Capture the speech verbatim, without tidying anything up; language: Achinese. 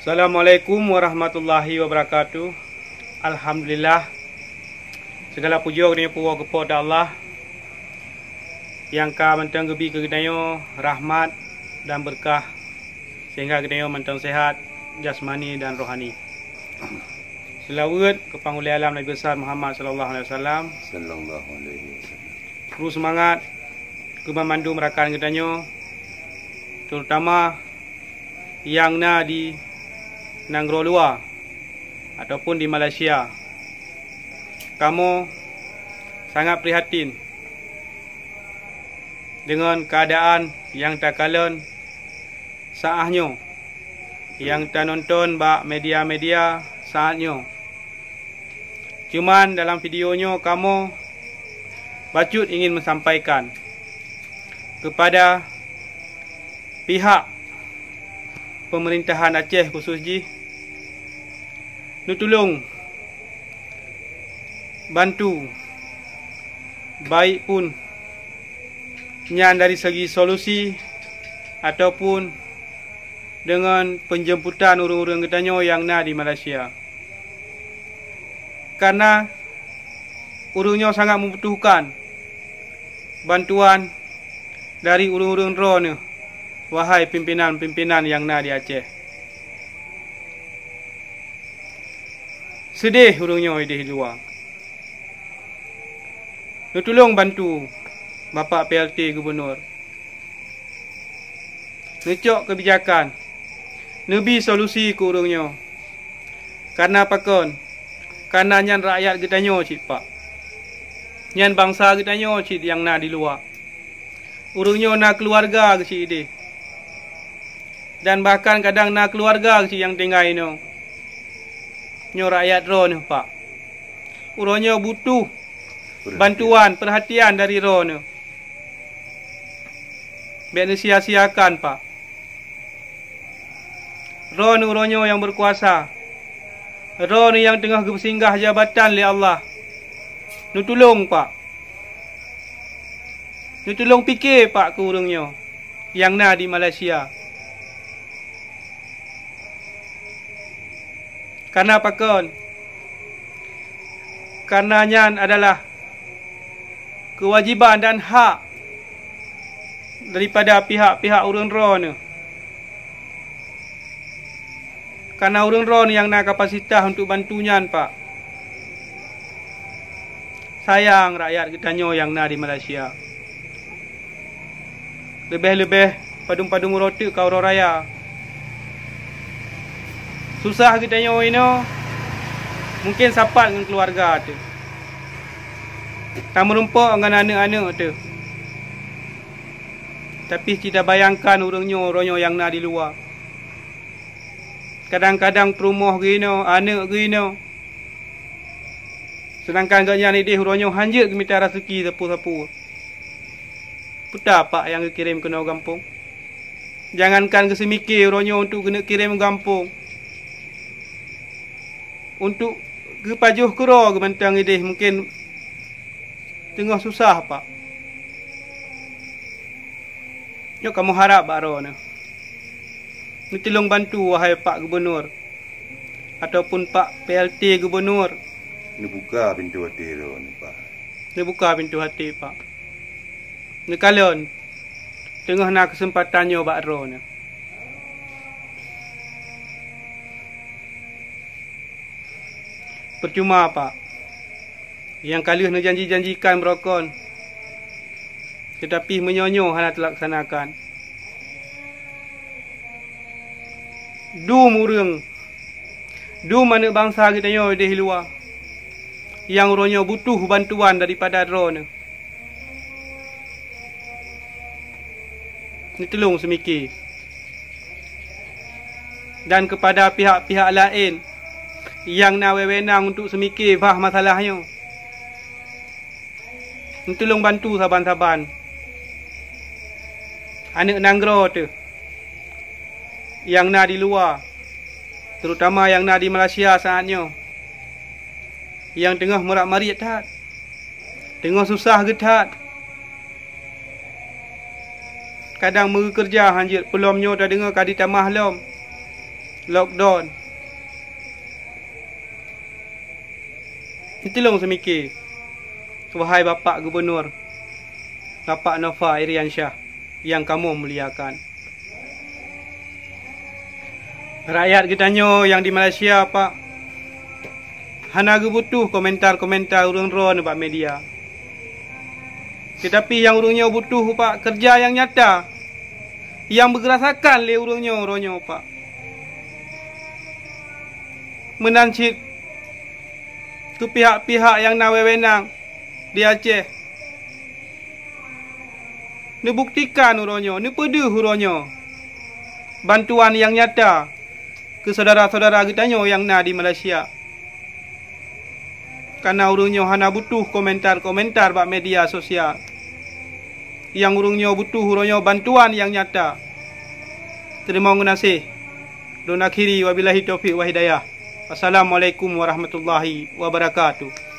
Assalamualaikum warahmatullahi wabarakatuh. Alhamdulillah. Segala pujoe geutanyoe puwoe keu Po teu Allah nyang ka mantong geubri keu geutanyoe rahmat dan beureukat, sehingga geutanyoe mantong sehat jasmani dan rohani. Seulaweuet keu Panghulée Alam Nabi Besar Muhammad sallallahu alaihi wasallam. Sallallahu alaihi wasallam. Bri seumangat keu banmandum rakan geutanyoe, terutama nyang na di nanggroe luwa ataupun di Malaysia. Kamoe sangat prihatin deungon keuadaan nyang takalon saát nyoe, nyang tanonton bak media-media saát nyoe. Cuman dalam video nyoe kamoe bacut ingin meusampaikan keupada pihak peumeurintahan Aceh khusus jih, neutulông bantu, baik pun nyan dari segi solusi ataupun deungon peunjemputan ureuëng-ureuëng geutanyoe nyang na di Malaysia. Kareuna ureuëng nyoe sangat meubutuhkan bantuan dari ureuëng-ureuëng droeneueh, wahai pimpinan-pimpinan nyang na di Aceh. Seudeh ureuëng nyoe ideh luwa. Neutulông bantu Bapak P L T Gubunur. Neucok keubijakan, neubi solusi keu ureuëng nyoe. Kareuna pakon? Kareuna nyan rakyat geutanyoe cit, Pak. Nyan bansa geutanyoe cit nyang na di luwa. Ureuëng nyoe na keuluwarga geucit ideh. Dan bahkan kadang na keuluwarga geucit nyang tinggai inoe. Nyoe rakyat droeneueh, Pak. Uroe nyoe butuh bantuan, peurhatian dari droeneueh. Bék neusia-siakan, Pak. Droeneueh uroe nyoe nyang beukuasa. Droeneueh nyang teungoh geupeusinggah jabatan lé Allah. Neutulông, Pak. Neutulông pike, Pak, keu ureuëng nyoe nyang na di Malaysia. Kareuna pakon? Kareuna nyan adalah keuwajiban dan hak daripada pihak-pihak ureuëng droeneueh. Kareuna ureuëng droeneueh nyang na kapasitas untuk bantu nyan, Pak. Sayang rakyat geutanyoe nyang na di Malaysia. Leubeh-leubeh padum-padum uroe teuk ka uroe raya. Susah geutanyoe inoe mungken sapat ngon keuluwarga teuh. Tameurumpok ngon aneuëk-aneuëk teuh. Tapi cit tabayangkan ureuëng nyoe, uroe nyoe nyang na di luwa. Kadang-kadang peurumoh geuh inoe, aneuëk geuh inoe. Seudangkan gobnyan ideh uroe nyoe hanjeuet geumita raseuki sapeue-sapeue. Peue teuma Pak nyang geukirém keunoe gampông? Jangankan geuseumike uroe nyoe untuk geuneuk kirém gampông, untuk geupajoh keudroe geuh mantong ideh mungken teungoh susah, Pak. Nyoe kamoe harab bak droeneueh, neutulông bantu, wahai Pak Gubunur ataupun Pak P L T Gubunur. Neubuka pintoe até droeneueh, Pak. Neubuka pintoe até, Pak. Neukalon teungoh na keuseumpatan nyoe bak droeneueh. Peucuma, Pak, nyang ka lheueh neujanji-janjikan beurokon, teutapi meunyoe nyoe hana teulaksanakan. Dum ureuëng, dum aneuëk bansa geutanyoe ideh luwa nyang uroe nyoe butuh bantuan daripada droeneueh. Neutulông seumike. Dan keupada pihak-pihak laén nyang na wewenang untuk seumike bah masalah nyoe, neutulông bantu saban-saban aneuëk nanggroe teuh nyang na di luwa, terutama nyang na di Malaysia saát nyoe, nyang teungoh meurat-mariet that. Teungoh susah geuh that. Kadang meugeukeureuja hanjeuet, peulom nyoe tadeungoe ka jitamah lom. lockdown. Neutulông seumike, wahai Bapak Gubunur, Bapak Nova Iriansyah nyang kamoe muliakan. Rakyat geutanyoe nyang di Malaysia, Pak, hana geubutuh komentar-komentar ureuëng droeneuh bak media. Teutapi nyang ureuëng nyoe butuh, Pak, keureuja nyang nyata nyang beugeurasakan lé ureuëng nyoe uroe nyoe, Pak. Meunan cit keu pihak-pihak nyang na wewenang di Aceh, neubuktikan uroe nyoe, neupeudeuh uroe nyoe bantuan nyang nyata keu syedara-syedara geutanyoe nyang na di Malaysia. Kareuna ureuëng nyoe hana butuh komentar-komentar bak media sosial. Nyang ureuëng nyoe butuh uroe nyoe bantuan nyang nyata. Teurimong geunaséh. Lôn akhiri, wabillahi taufiq wal hidayah. Assalamualaikum warahmatullahi wabarakatuh.